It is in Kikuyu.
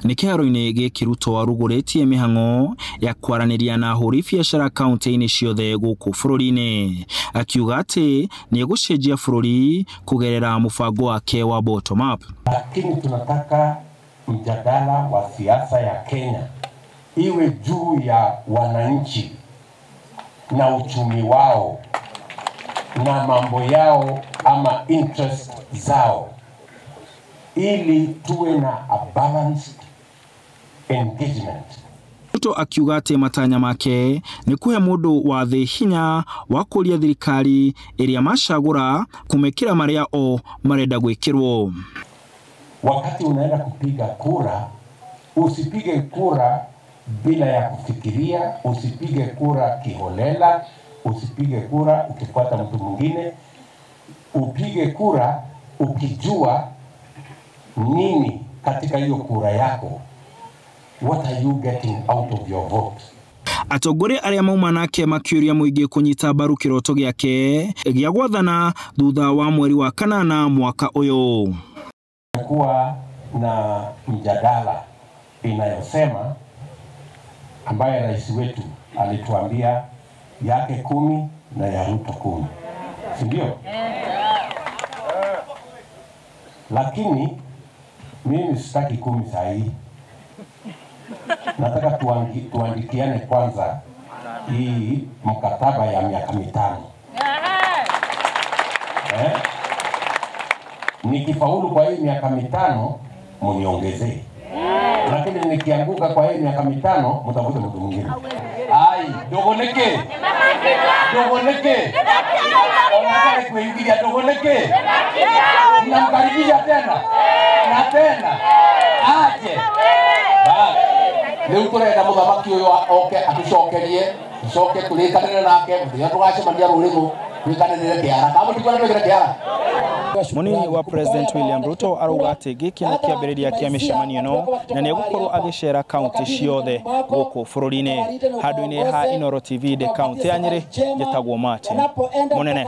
Nĩ kĩharo-inĩ gĩkĩ Ruto arugũrĩtie mĩhang'o ya kwaranĩria na ahũri biacara kaunti-inĩ ciothe gũkũ bũrũri-inĩ, akiuga atĩ nĩ egũcenjia bũrũri kũgerera mũbango wake wa bottom up. Lakini tunataka mjadala wa siasa ya Kenya iwe juu ya wananchi na uchumi wao na mambo yao ama interest zao, ili tuwe na a balanced engagement. Ruto akiuga atĩ matanya make nĩ kũhe mũndũ wa thĩ hinya wa kũria thirikari ĩrĩa macagũra kũmĩkĩra marĩa o marenda gwĩkĩrwo. Wakati unaenda kupiga kura, usipige kura bila ya kufikiria, usipige kura kiholela, usipige kura ukifuata mtu mwingine, upige kura ukijua nini katika hiyo kura yako. What are you getting out of your vote? Atongoria arĩa mauma nake makĩũria mũingĩ kũnyita mbaru kĩroto gĩake gĩa gwathana thutha wa mweri wa kanana mwaka ũyũ. Kumekuwa na mjadala inayosema, ambaye rais wetu alituambia yake 10 na ya Ruto 10, si ndio? Lakini mimi sitaki 10 sahihi. Nataka tuandikiane kwanza hii mkataba ya miaka 5. Nikifaulu kwa hii miaka 5 mniongezee, lakini nikianguka kwa hii miaka 5 mtafute mtu mwingine. Ai, dogoneke. Dogoneke. Onataka kuingia dogoneke. Namkaribisha tena. Na tena. Aje. Rĩu tũrenda mũthamaki ũyũ oke atũcokerie, tũcoke tũrĩkanĩre nake, mũthenya tũgacemania rũrĩmũ, twĩkanĩrĩre kĩara. Kana mũtikuona twĩkĩre kĩara? Mũnini wa President William Ruto arauga atĩ gĩkĩ nĩ kĩambĩrĩria kĩa mĩcemanio ĩno na nĩ egũkorwo agĩcera kaunti ciothe gũkũ bũrũri-inĩ. Handũ-inĩ ha Inooro TV ndĩ kaunti ya Nyĩrĩ, njĩtagwo Martin Mũnene.